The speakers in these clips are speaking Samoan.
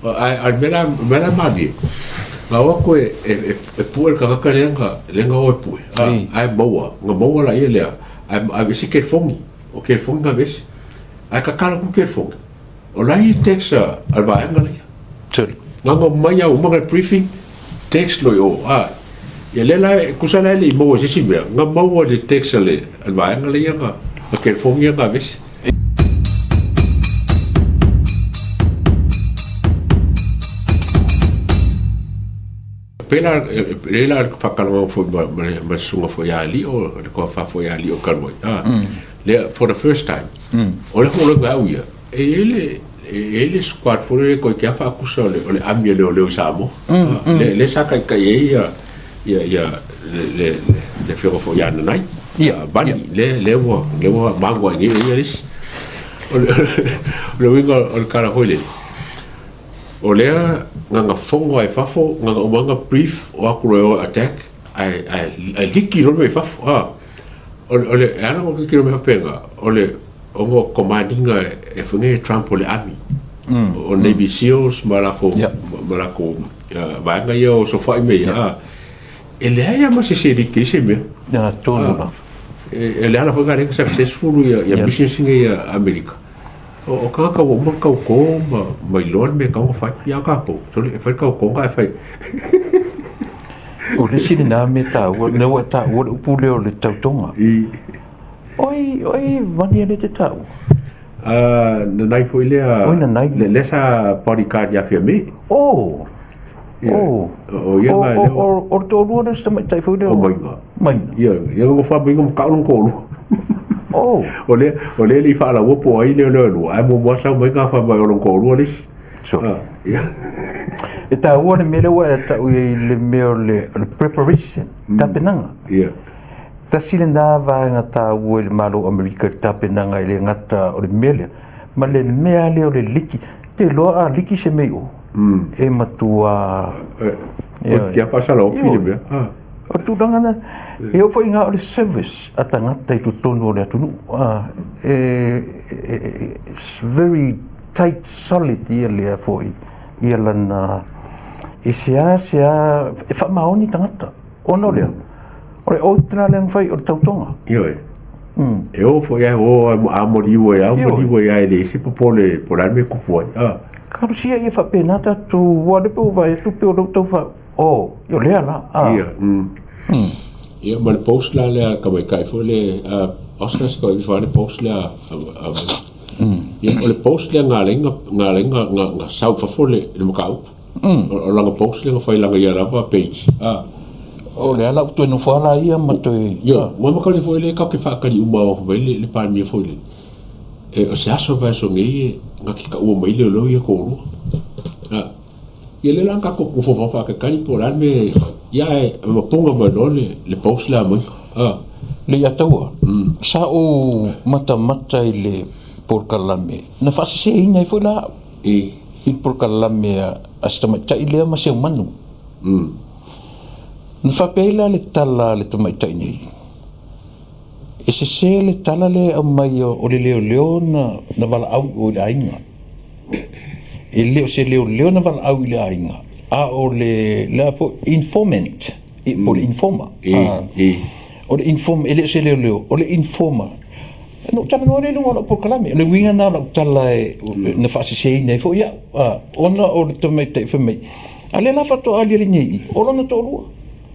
Ae a le mea la, mea la malie, na o atu e pue le tagata lea na, lea na o e pue, a, ae maua, na maua laia lea, ae aveese telefoni, o telefoni na aveese. Ae tatalo atu telefoni, o la e i ai text a le vaega lea. Tele. Na ona omai lava ua uma ona briefing, text loa i o, a. Ia lea la, tusa la e le i maua i se isi mea, na maua i le text a le vaega lea na telefoni ia na aveese. Pēlā, lea la faatalanoa foi ma le susuga foi ia Lio, le toafa foi ia Lio talu ai, a, lea, for the first time, o le hologa au ia, e i ai le, e i ai le squad foi lele toeitiiti lava faatusa o le, o le ami a leoleo i Samoa, lea, lea sa taitai ai ia, ia, ia, le, le, le afioga foi ia Nanai, Bunny, lea, lea ua, lea ua magu ai nei o ia le isi. O le, o le uiga o le tala foi lele, O lea na na fono lava i fafo, na na uma ona brief o atu loa e o e attack, ae, ae, ae liki loa le mea i fafo. A, o le, o le, e ala ona liki loa mea faapena, o le, ona o command ina e fai nei e Trump o le army. O Navy Seals ma lakou, ma lakou vaega ia o sofai me ia, a, e leai lava ma se isi e liki ai se mea. Ia, tonu la. E leaga foi na successful ia missions nei a Amerika. O tagata ua uma ona tautō ma iloa le mea e tatau ona fai. Ia a tatou, sole, e fai le tautoga ae fai. O le isi lena mea taua, lea ua e taua le upu lea o le tautoga. O ai, o ai mani lea e te taua? Nanai foi lea. Oi Nanai. Lea sa bodyguard ia Fiame. Oh. Oh. O ia na lea. O le toalua lea o si tamaitai foi lea. O Maiga. Maiga. Ia, ia nofo lava Maiga ma tau lona toalua. Oh. O lea, o lea e le i faalaua po o ai lea o lea e lua, ae muamua sau Maiga fai mai o lona toalua le isi. Sure. Ia. E taua le mea lea ua e tau i ai i le mea o le preparation, tapenaga. Ia. Tasi lena vaega taua i le Malo o Amerika i le tapenaga e le gata o le mea lea, ma le mea lea o le liki. Te iloa a liki se mea i o, e matua... O te faasalaoki le mea. O le tulaga lena, e oo foi i ina o le service a tagata i totonu o le atunuu. It's very tight, solid ia lea foi, ia lana, e seasea, e faamaoni tagata. Ona o lea, o le oath lena lea na fai o le tautoga. Ioe. E oo foi lava e o a maliu ai lava, maliu ai lava e leai se popole po o le a le mea e tupu ai. Talosia ia faapena tatou, aua o lea pei ua vaai atu pei o lea ua tau faa, oh, o lea la. Ia, Ia ma le post la lea a le tamaitai foi lea, Oscar se tau ifo lava le post lea a Ia, o le post lea na ala ai ona sau i fafo le mataupu. O lana post lea na fai i lana ia lava page. O lea la ua toe nofo lava la ia ma toe... Ia, ua mataulia foi lea tatou te faatali uma lava fai mai le Palemia foi lele, o se aso vaiaso nei na te taua mai ai leoleo ia toalua. Ia lea la na tatou nofo faatalitali po o le a le mea e fai, ia ae mapoga mai loa le post lea a Maika. Le i ataua, sa ou matamata i le polokalame na faaseseina ai foi la au. I le polokalame a si tamaitai lea ma Seumanu. Na faapea ai la le tala a le tamaitai nei, e sese le tala lea e aumai o le leoleo na valaau i o i le aiga. E le o se leoleo na valaau i le aiga, a o le le a foi informant, po o le informer. O le informer, e le o se leoleo, o le informer. Na ou talanoa lea i luga o lau polokalame. O le uiga lena o lau tala na faaseseina ai foi au, ona o le tamaitai fai mai, a lea la faatoa aliali nei i i, o lona toalua.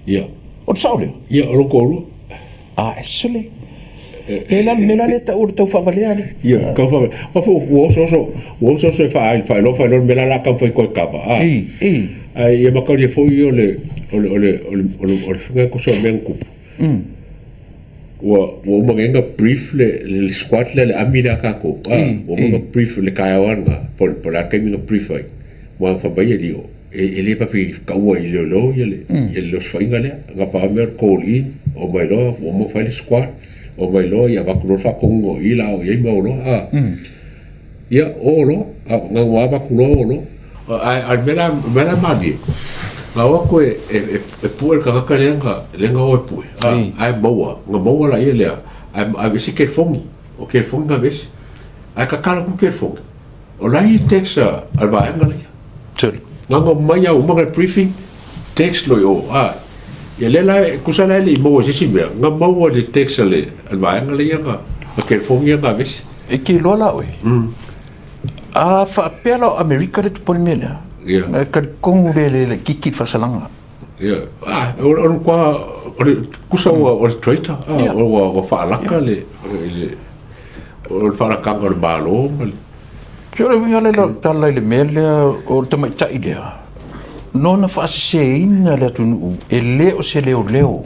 Ia. O le sao lea? Ia, o lona toalua. A, e sole. E la le mea la lea e tau o le tau faavalea lea. Ia, tau faavalea. Aua foi ua oso oso, ua oso oso e faailoa faailoa le mea la la taumafai toe kava. I, i. Ae ia mataulia foi o le, o le, o le, o le, o le, o le faiga tusa o mea na tupu. Ua, ua uma nei ona brief le, le squad lea, le ami lea a tatou. Ua uma ona brief le taeao lava lena, po o le a le taimi na brief ai. Aua fai mai e Lio, e le vave taua i leoleo ia le osofaiga lea. Na pau lava mea o le call in, omai loa ua uma ona fai le squad, omai loa ia avatu loa le faatonuga o i la o i ai ma o loa. A, ia o loa, na ona avatu loa o loa. Ae o le mea la, mea la malie, na o atu e pue le tagata lea na o e pue, ae maua, na maua laia lea, ae aveese telefoni, o telefoni na aveese. Ae tatalo atu telefoni, o la e i ai text a le vaega lea. Tele. Gaga mai a uma le briefing, text loa i o, a. Ia lea la, tusa la e le i maua i se isi mea, na maua i le text a le vaega lea na telefoni ia na aveese. E te iloa la oe, a faapea la o Amerika le tupu ai le mea lea, e talitonu le le laitiiti le faasalaga. Ia, a, o le matua, o le, tusa ua, o le traitor, a, ua faalaka le, o le faalakaga o le Malo ma le. Se o le uiga lea o lau tala i le mea lea o le tamaitai lea, nona faaseseina le atunuu e le o se leoleo.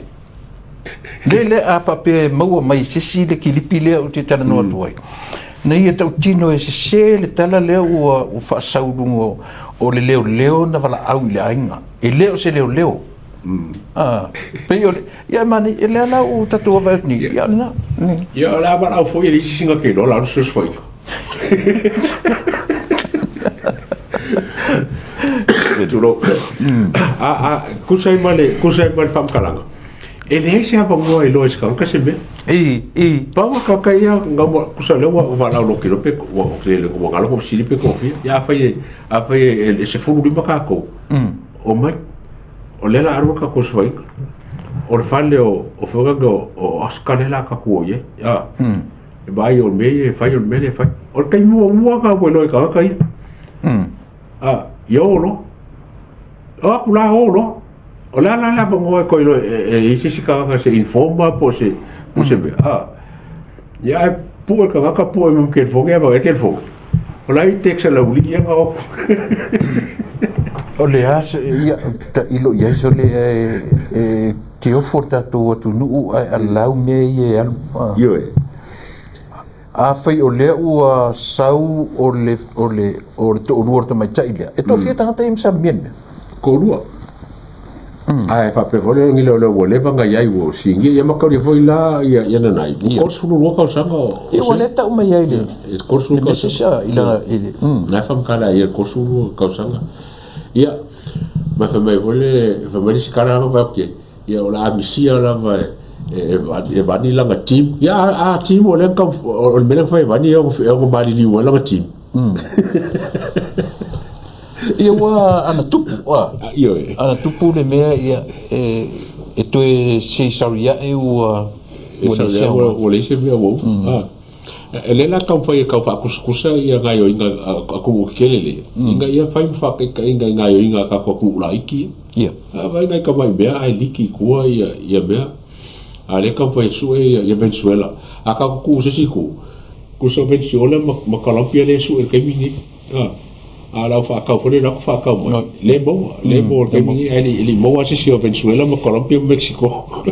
Le lea a faapea e maua mai e se isi le kilipi lea ou te talanoa atu ai, na ia tautino e sese le tala lea ua faasau i luga o le leoleo na valaau i le aiga. E le o se leoleo. Ah, pei o le, ia mani, e lea la ua tatou vaavaai atu nei, ia o lena. Ia, o le a valaau foi e leai se isi na te iloa la o le fesoasoani. Tulou. A, a, tusa ai ma le, tusa ai ma le faamatalaga, e leai se avanoa e iloa ai e se tagata se mea. I, i. Pau a tagata ia, na ua, tusa lea ua valaau loa ke iloa pe, ua, ua galo ko fesili pe toafia. Ia afai e, afai e, e 15 tatou, omai. O lea la alu tatou osofaiga. O le fale o, o foi o, o Oscar lea la tatou o i ai. A, e vaai o le mea ia e fai, o le mea lea e fai. O le taimi muamua lena ua iloa e tagata ia. A, ia o loa. O atu la o loa. O le a la le avanoa e toe iloa e i ai se isi tagata se informer po o se, po o se mea. A, ia ae pue le tagata pue mai ma telefoni ae vaai le telefoni. O la e i text a le aualii ia na o atu. O le a se, ia, tailo i ai sole e te ofo le tatou atunuu ae allow mea ia e alu. Ioe. Afai o lea ua sau o le, o le, o le toalua o le tamaitai lea, e toafia tagata ia masalomia le mea? Toalua. Ae faapea foi le leo leo ua leva ona i ai ua sinia ia ma taulia foi la ia ia nanai. Ua 32 tausaga o Ia ua le tau mai ai le e 32 tausaga. I la i le Na faamatala ia 32 tausaga. Ia ma fai mai foi le fai mai le isi tala lava ke ia o le a misia lava e e vani lana team. Ia a team o le ka o le mea fai vani e o maliliu ai lana team. Ia ua ana tupu, a. Ioe. Ana tupu le mea ia e e toe sei sauri ae ua ua le se ua leai se mea ua uma. E lea la taumafai e tau faakusakusa ia gaoioiga a atunuu tetele lea, ina ia fai ma faataitaiga i gaoioiga a tatou atunuu laiti ia. Ia. A vaai nai tamai mea ae liki i tua ia ia mea. A lea e taumafai e sue ia ia Venezuela. A tatou tuu i se isi itu, tusa o Venezuela ma ma Colombia lea e sue i le taimi lenei. A, a o le au faatau foi lea atu faatau mai, le maua, le maua i le taimi lenei, ae le i maua lava se isi o Venezuela ma Colombia ma Mexico.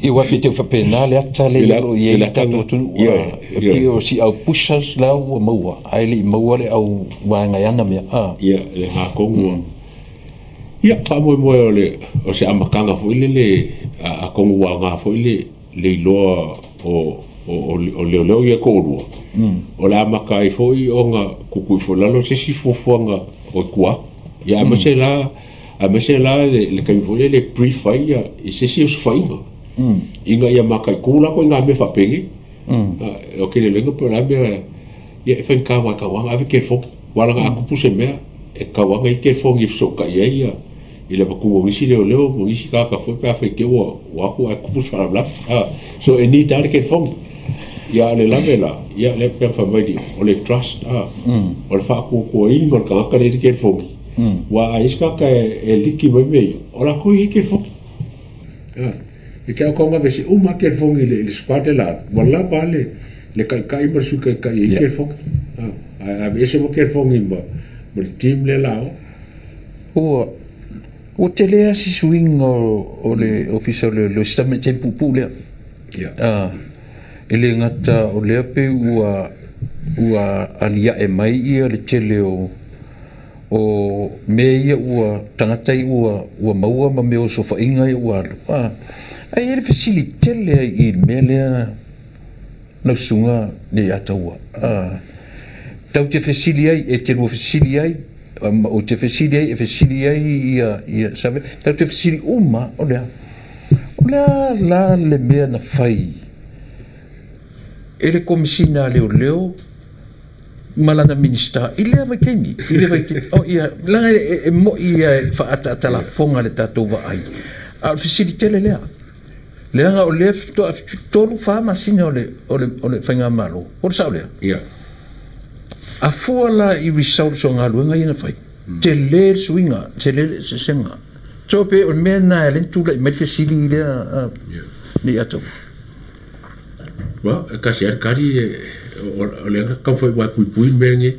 Ia aua pei e tau faapena le ata lea o lo o i ai le tatou atunuu, e pei o si au pushers la ua maua, ae le i maua le au vaega e ana mea. Ia, le na tonu lava. Ia, faamoemoe o le, o se amataga foi lele, atonu ua aoga foi le, le iloa o, o, o leoleo ia e toalua, o le a amata ai foi ona tuutuu ifo i lalo se isi fuafuaga o i tua atu. Ia aemaise la, aemaise la le, le taimi foi lele e brief ai ia i se isi osofaiga, ina ia mataitu la ituaiga mea faapenei. O ke leoleo po o le a mea, ia e faigata aua e tau lava ona ave telefoni. Aua leaga a tupu se mea, e tatau lava ona i ai telefoni e fesootai ai ia i le avatuina o nisi leoleo ma nisi tagata foi pe afai te i ua o atu ae tupu se faalavelave. So e need lava le telefoni. Ia a o le lave la, ia lea pei ona fai mai o le trust, o le faatuatuaina o le tagata lea i le telefoni, aua a i ai se tagata e liki mai mea ia, o latou e i ai telefoni. E te au kaugavese uma lava telefoni i le squad le la, ua lava lava le taitai ma le sui taitai e i ai telefoni. Ae aveese ma telefoni ma le team lea la o. Ua ua tele lava si suiga o le Ofisa o Leoleo i si tamaitai puupuu lea. Ia. E le gata o lea pei ua ua aliae mai ia le tele o o mea ia ua tagata ia ua ua maua ma mea o osofaiga ia ua alu, ae i ai le fesili tele lava i le mea lea lau susuga Leiataua. Tatou te fesili ai, e te lua fesili ai, ou te fesili ai, e fesili ai ia, ia Save, tatou te fesili uma, o le a? O le a la le mea na fai e le Komesina a Leoleo? ma lana Minisita i lea vaitaimi, i lea vaitaimi. O ia, leaga e, e mo'i ia e faaataata lafoga le tatou vaai, a o le fesili tele lea. Leaga o lea faatoa 3, 4 masina o le, o le, o le faigamalo. Po o le sao lea? Ia. A fua la i results o galuega ia na fai, tele le suiga, tele le eseesega. So pe o le mea lena e ala ai ona tulai mai le fesili lea nei atoa. Well, e kasi ai kari e o le anga kau fai wai pui pui mea nge.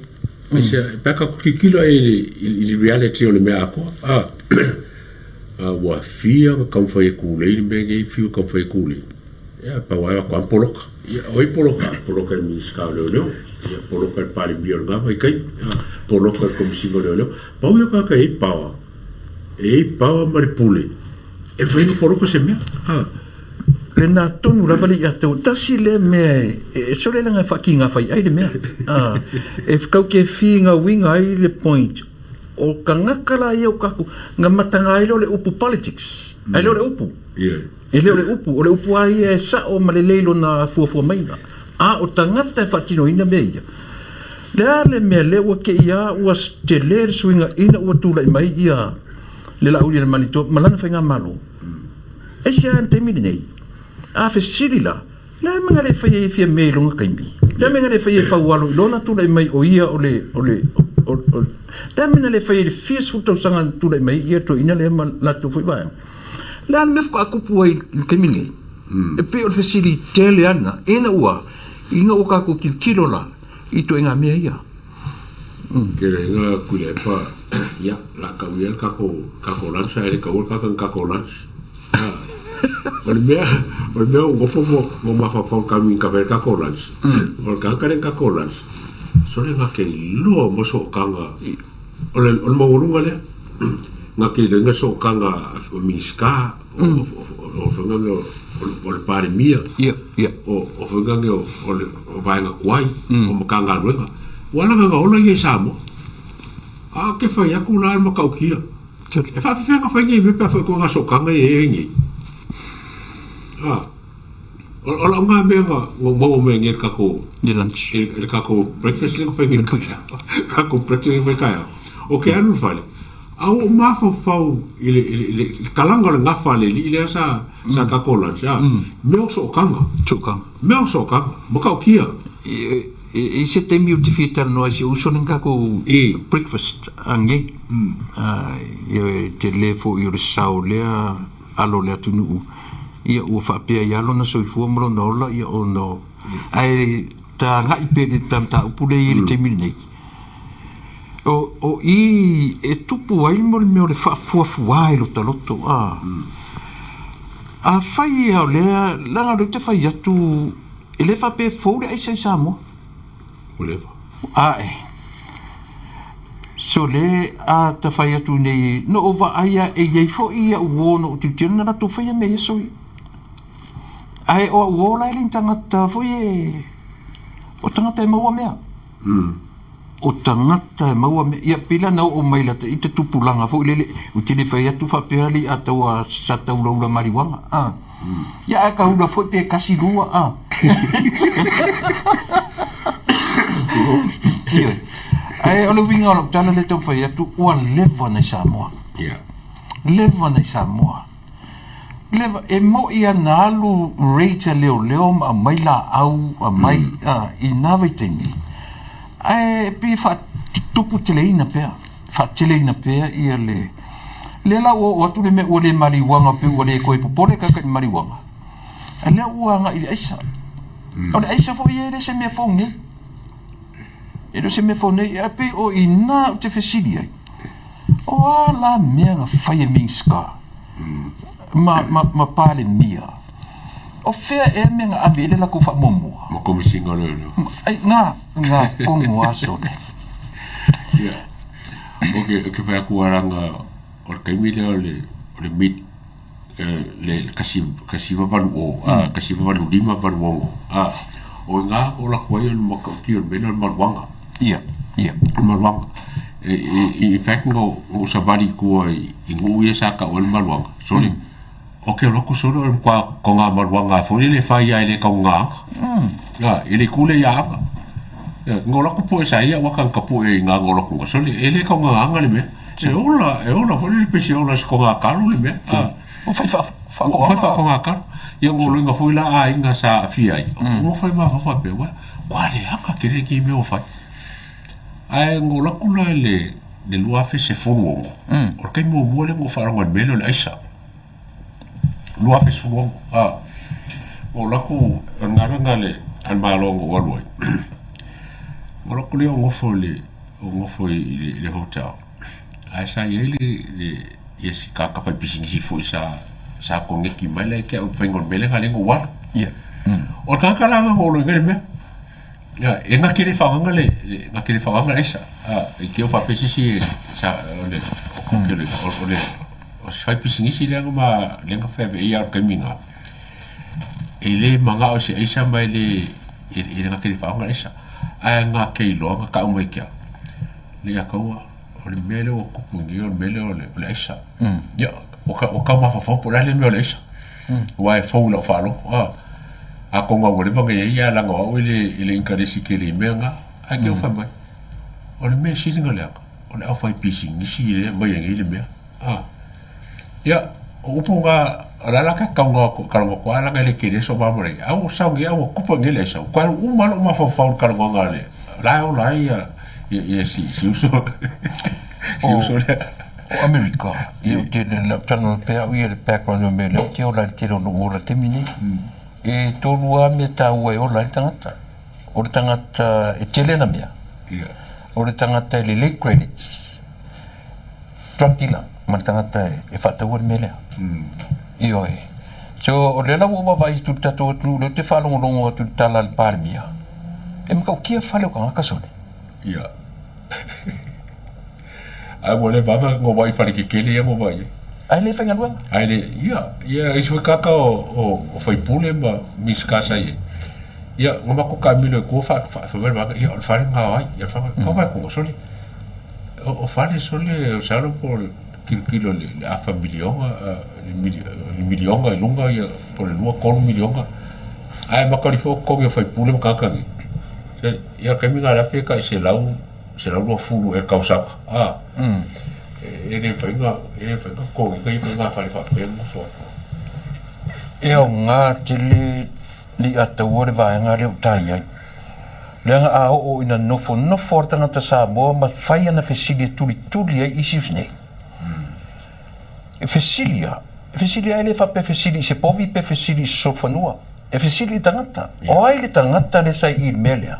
Aisea, pe ka kikilo e i le reality o le mea akoa. Ah, ua fia ka kau fai e kūlei le mea nge, fia kau fai e kūlei. Ia, pa wai ako an poloka. Ia, oi poloka, poloka e Minisita o Leoleo, ia, poloka e Palemia o le ngā kai, poloka e Komisina o Leoleo. Pau ia kaka e pawa, e pawa ma le pule, e mawhai nga poloka se mea. Ah. Lena tonu lava le ia tau. Tasi lea mea e sole langa e whaki ngā whai ai le mea. Ah, e kau ke fi ngā winga ai le point. O ka ngaka la ia o kaku, ngā matanga ai leo le upu politics. Ai leo le upu. Yeah. E le o le upu, o le upu a ia e sa'o ma lelei lona fuafua maiga, a o tagata e faatinoina mea ia. Le a le mea lea ua kei a ua tele le suiga ina ua tulai mai ia le Laaulialemalietoa ma lana faigamalo? Aisea le taimi lenei? A fesili la, le a mea na le fai ai e fia mea i lona taimi? Le a mea na le fai ai e Faualo i lona tulai mai o ia o le, o le, o, o, le a mea na le fai ai i le fia sefulu tausaga na tulai mai ai ia toeaina lea ma latou foi vaega? Le a le mea faatoa tupu ai i le taimi lenei? E pei o le fesili tele ana ina ua, ina ua tatou tilotilo la i ituaiga mea ia. Tele nga kulepa, ia, la kau ia le kako, kako lunch, ae le kaua le kaka kako lunch. O le mea, o le mea o ngofo mo, mo mafaufau kami ka fai kako lunch. O le kaka le kako lunch. Sole nga ke loa mo sookanga O le, o le maualuga lea, nga ke iloiga sookaga o Minisita, o, o, o faiga o, o le Palemia, o, o faiga o, o le o vaega kuai, o Matagaluega. Ua ala nga ola ia i Samoa. A ke fai aku la e matautia. E faafefea nga fai nei mea pe a fai koe nga sookaga ia e ai nei. A, o, o lau nga mea nga, nga maua mai nei le kakou, Le lunch. e le kakou breakfast le fai nei kakou breakfast le fai taeao. O ke alu i le fale, a ua ou mafaufau i le, i le, i le, i le kalaga o le gafa a le alii lea sa, sa kakou lunch, a, mea o sookaga. Sookaga. Mea o sookaga, matautia. E, e, e se taimi ou te fia talanoa ai si ou uso nei kakou breakfast anei. E tele foi o le sao lea alo o le atunuu, ia ua faapea ai lava lona soifua ma lona ola, ia ona o... Ae ta agai pea i le mataupu lea e i ai i le taimi lenei, o, o i e tupu ai mo le mea o le faafuafua i lota loto, a. Afai ia o lea, leaga o lea ou te fai atu, e le faapea e fou le aisa i Samoa. Ua leva. Ae. So le a ta fai atu nei, no ou vaai a e iai foi au uo no ou tilotilo na latou faia mea ia sui. Ae o au uo la e le ni tagata foi e, o tagata e maua mea. O tagata e maua mea. Ia pei la na oo mai la i te tupulaga foi lele, ou te le fai atu faapea alii a tau a sa taulaula mariuana a. Ia ae ka hula foi pe kasi lua a. Ioe. Ae o le uiga o lau tala lea e taumafai atu, ua leva ona i Samoa. Yeah. Leva ona i Samoa. Leva, e moi lava na alu raids a leoleo ma aumai laau, aumai i na vaitaimi, ae pei e faatupu teleina pea. faateleina pea ia le lea la ua oo atu le mea ua le maliuaga pe ua le toe popole tagata i le maliuaga, a lea ua agai i le aisa. O le aisa foi ia e le se mea fou nei. E le o se mea fou nei, ae pei o i ina ou te fesili ai, o a la mea na fai e Minisita ma, ma, ma Palemia? O fea ea mea na ave i ai le latou faamuamua? Ma Komesina o Leoleo. Ai, ngā, ngā kongo aso nei. Ia. Ok, ke whai aku aranga o le taimi lea o le, o le mid, le kasi, kasi valu o, a, kasi valu lima valu ono, a, o i ngā o laku ai o le matautia o le mea lea o le maruaga. Ia, ia. O le maruaga. E, e, in fact, no, no savali kua i, i nuu ia sa kau ai le maruaga. Sorry. O ke aloku solo e kwa ko ngā maruaga foi le whai ai le kau ngā anga. A, e le kule ia anga. Ngolaku poe sa ia waka ka poe i ngā ngolaku nga sole e le ka ngā anga le mea. E ola, e ola foi le pesi ola se ko ngā kalo le mea. O fai fa fa ko fai fa ko ngā kalo. Ia ngolo inga foi la a inga sa fia ai. O mo fai ma fa pe wa. Kwa le anga ke le ki me o fai. Ae ngolaku la le le 2016. O kai mo mo le ngo fa ngo le le aisa. 2016, a o laku o le galuega a le a le Malo na ou alu ai, o laku lea o nofo i le o nofo i le hotel, ae sa i ai le le ia si tagata faipisinisi foi sa sa koneki mai la ia te au i le faiga o le mea lea na lea na ou alu. O le tagata la na ou alu ai le mea, ia e gata le faagaga le gata le faagaga le aisa, a i te i ua faapea se isi sa o le o le O se fai pisinisi lea ma lea na fai ai au taimi na. E le manao se aisa ma e le e le gata le whaonga aisa. Ae ngā kei loa nga kau mai kia. Le ia kaua, o le mea lea ua kupu nei o le mea lea o le, o le aisa. Ia, o ka, o kau mawhawhau po o le a le mea o le aisa. Ua e fou lau whaalogo. A, a konga ua leva ngai ai ia langa o au e le, e le inkaresi ke le mea ngā. Ae ke o whai mai. O le mea sili nga leaka, o le au whai pisinisi lea mai e nei le mea. Ah. Ia, o upu nga, o la la ka kaunga ko kalonga ko ala le kere so ba mare. Au sa ngi au kupa ngi le sa. Kwa u ma lo ma fa fa kalonga nga le. La o la ia ia ia si si uso. Si uso le. O Amerika, ia o te le tano pe au ia le background o me le te ola le tele o no ora te mini. E tolu a me tā ua e ola le tangata. O le tangata e tele na mea. Ia. O le tangata e lelei credits. Drug dealer ma le tagata e faataua le mea lea. Ioe. So, o lea la ua ou vaavaai atu i le tatou atunuu lea ou te faalogologo atu i le tala a le Palemia, e matautia fale o tagata sole. Ia. Ae ua leva lava ona vaai i fale tetele ia na vaai ai. Ae le faigaluega. Ae le, ia, ia isi foi tagata o, o, o faipule ma Minisita sa i ai. Ia, na matou taamilo i tua fa, fa, fai mai le vaega, ia o le fale lena o ai, ia le fale, kau vae kuga sole. O fale sole o salo po o le kilokilo i le afa miliona, le miliona i luga ia po o le 2, 3 miliona. Ae makali foi o totogi o faipule ma tagata nei. Ia taimi na la pe tai 100, 120 ea i le tausaga. E le mafai ona, e le mafai ona totogi ia ituaiga fale faapea nofo ai. E aoga tele le i ataua le vaega lea o tai ai. Leaga a oo ina nofonofo le tagata Samoa ma fai ana fesili e tulituli ai issues nei, e fesili lava, e fesili lava e le faapea e fesili i se povi pe fesili i se solofanua, e fesili i le tagata, o ai le tagata lea sa i i le mea lea?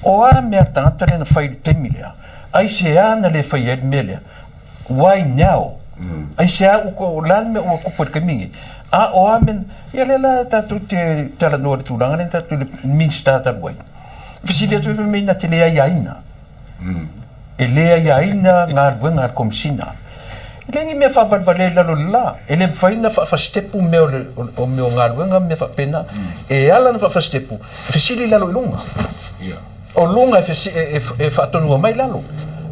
O a mea a le tagata lea na fai i le taimi lea? Aisea na le fai ai le mea lea? Why now? Aisea ua, o le a le mea ua tupu i le taimi lenei? A o a mea, ia lea la tatou te talanoa i le tulaga lea na tatou i le Minisita talu ai. Fesili atu ai fai mai na te le aiaina. E le aiaina galuega a le Komesina. E leai ni mea faavalevalea i lalo o le la. E le mafai ona faafasitepu mea o le, o mea o galuega ma mea faapena. E ala ona faafasitepu, e fesili i lalo i luga. O luga e faatonua mai lalo.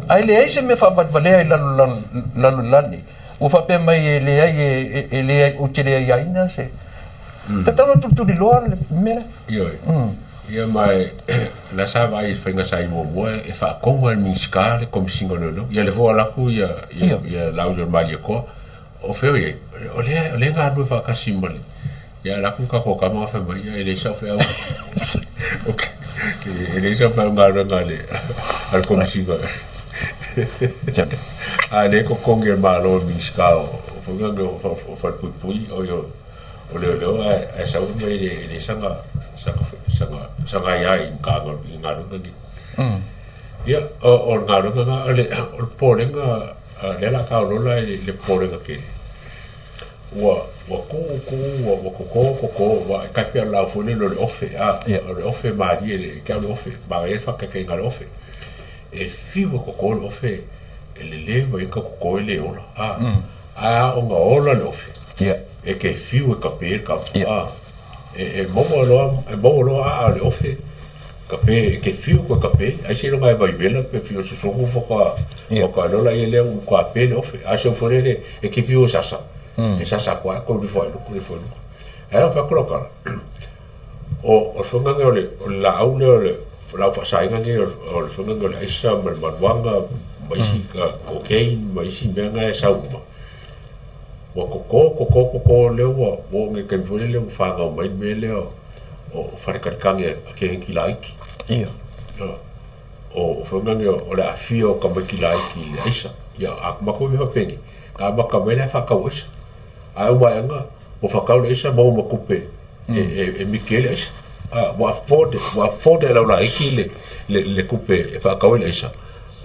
Ae leai se mea faavalevalea i lalo lalo lani. Ua faapea mai e leai e leai ou te le aiaina se. Tatau ona tulituliloa le mea lea. Ioe. Ia ma e la sa vaai i le faiga sa i muamua e faatonu lava e le Minisita le Komesina o Leoleo. Ia lea foi ua alu atu ia ia Lausa o le Malietoa. O fea o i ai? O lea o lea e galulue faatasi ma le Ia alu atu le tatou tama fai mai, ia e leai sau feau. E leai sau feau galuega a le a le Komesina. A lea e totogi e le Malo e le Minisita o foi lea o Falepuipui o o Leoleo ae sau fai mai e leai sana sana aia i galuega nei. Ia o le galuega lena, o le popolega lea o le a taolola i le popolega tele. Ua ua tu tu ua ua toto toto ua e tai pei o le laau foi lele o le ofe a o le ofe malie le te au le ofe manaia le faataitaiga a le ofe e fiu e toto le ofe e lelei mai ai ka toto e le ola a ae a ona ola le ofe e te fiu e kape le kapa a e maua loa e maua loa aa o le ofe kape e te fiu koe kape ai seiloga e vaivela pe fiu e sosogu faatoa faatoa lola ia lea ua kape le ofe a se foi lele e te fiu e sasa e sasa atu lava toe nofo ai i luga nofo ai i luga ae o fai atu lau tala o le faiga lenei o le laau lea o le. lau faasaina nei o le faiga o le aisa ma le maluaga ma isi cocaine ma isi mea na e sau uma. Ua koko, koko, koko, lea ua oo nei i le taimi foi lele ua fanau mai le mea lea o faletalikagi a teineiti laiti. Ia. O faiga nei o le aafia o tamaiti laiti i le aisa. Ia, a matou mea faapenei, na amata mai la e faatau aisa. Ae uma ane ua faatau le aisa maua ma tupe e miki ai le aisa. Ua afford, ua afford e laulaiti le tupe e faatau ai le aisa,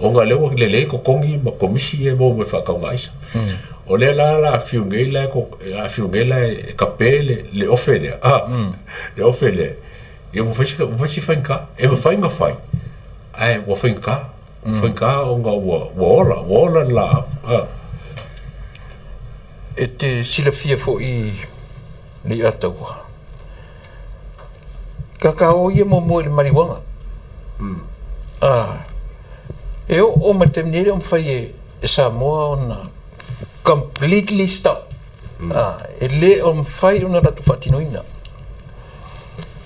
ona lea ua lelei totogi ma komisi ia e maua mai faatauga aisa. O lea la la fiu nei la la fiu nei la e kape le ofe lea, le ofe lea. Ia ua fai ua fai si faigata. E mafai ona fai, ae ua faigata. Ua faigata ona ua ola, ua ola le laau. E te silafia foi Leiataua, Kakao ia muamua i le mariuaga. E oo mai le taimi nei e le o mafai e Samoa ona completely stop. E le o mafai ona latou faatinoina.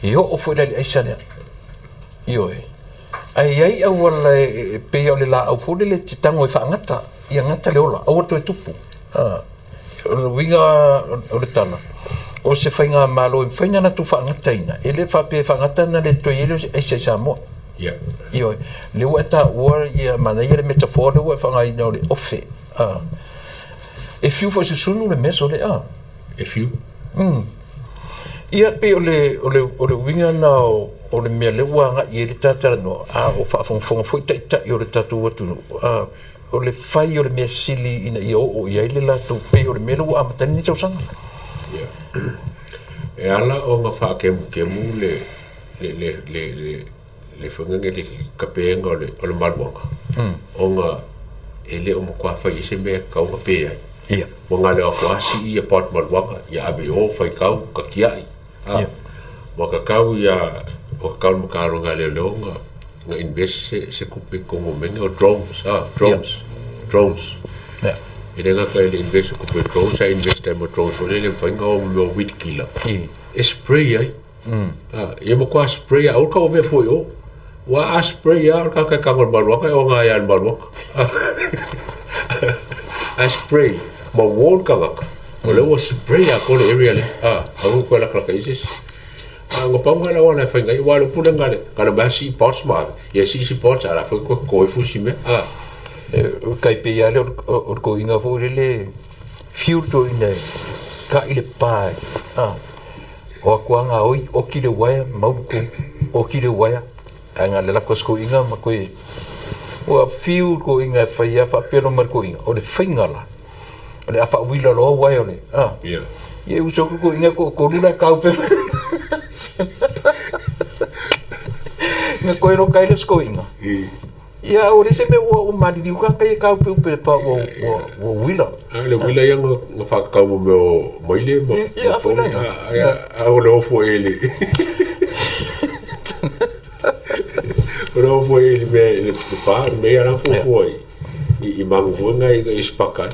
E oo foi la i le aisa lea. Ioe. Ae i ai auala e pei o le laau foi lele e te tago e faagata, ia gata le ola, aua le toe tupu. O le uiga o le tala, o se faigamalo e mafai ona latou faagataina, e le faapea e faagata ona le toe i ai lea o se aisa i Samoa. Ia. Ioe. O lea ua e taua ia manaia le metaphor lea ua e faaaogaina o le ofe. E fiu foi susunu le mea sole a. E fiu. Ia pei o le o le o le uiga lena o o le mea lea ua agai i ai le ta talanoa, a o faafogafoga foi taitai o le tatou atunuu, a o le fai o le mea sili ina ia oo i ai le latou pei o le mea lea ua amata ai lenei tausaga. Ia. E ala ona faakemukemu le le le le le le faiga lenei le kapega o le o le maluaga ona e le o matua fai i ai se mea e tatau ona pe ai. Ia. Ua na o le o atu lava sii ia part maluaga ia ave i o faitau tatiai. Ia. Ua tatau ia ua tatau i le Matagaluega a Leoleo ona na invest se tupe i totonu o mea nei o drones, drones, drones. Ia. E le gata i le invest o tupe i drones, ae invest ai ma drones foi lele e mafai ona o ma mea o weed killer e spray ai. Ia matua spray aua le tauavea fua i o. Aua a spray lava o le tagata e tago i le maluaga e oga ai lava i le maluaga. A spray ma warn tagata, o lea ua spray atoa le area lea. Aua ne i toe latalata i ai se isi. A na pau lena o le auala e fai ai, aua o le upu lea na o le mea sii pots ma ave, ia sii isi pots a o le a foi toe toto ifo isi mea. E tai pei lava lea o le toeaina foi lele fiu le toeaina e kai le pa O atu lava gaoi, oti le uaea, mau le tonu, oti le uaea, ae na o le alu atu lava o si toeaina ma toe, ua fiu le toeaina e fai lava faapea loa ma le toeaina, o le faiga la, o le a faauila loa uaea o le, a, ia e uso atu le toeaina e toatolu la e taupe mai. Na toe loka ai lea o si toeaina. Ia, ua leai se mea ua maliliu tagata ia e taupeupe i le pa ua uila. A le uila ia na whakakau mo mea o maile ma Ia, a foi la. A o le ofo e le. O le ofo e le mea le pa le mea la fuafua i i magu foi ngai i spaka.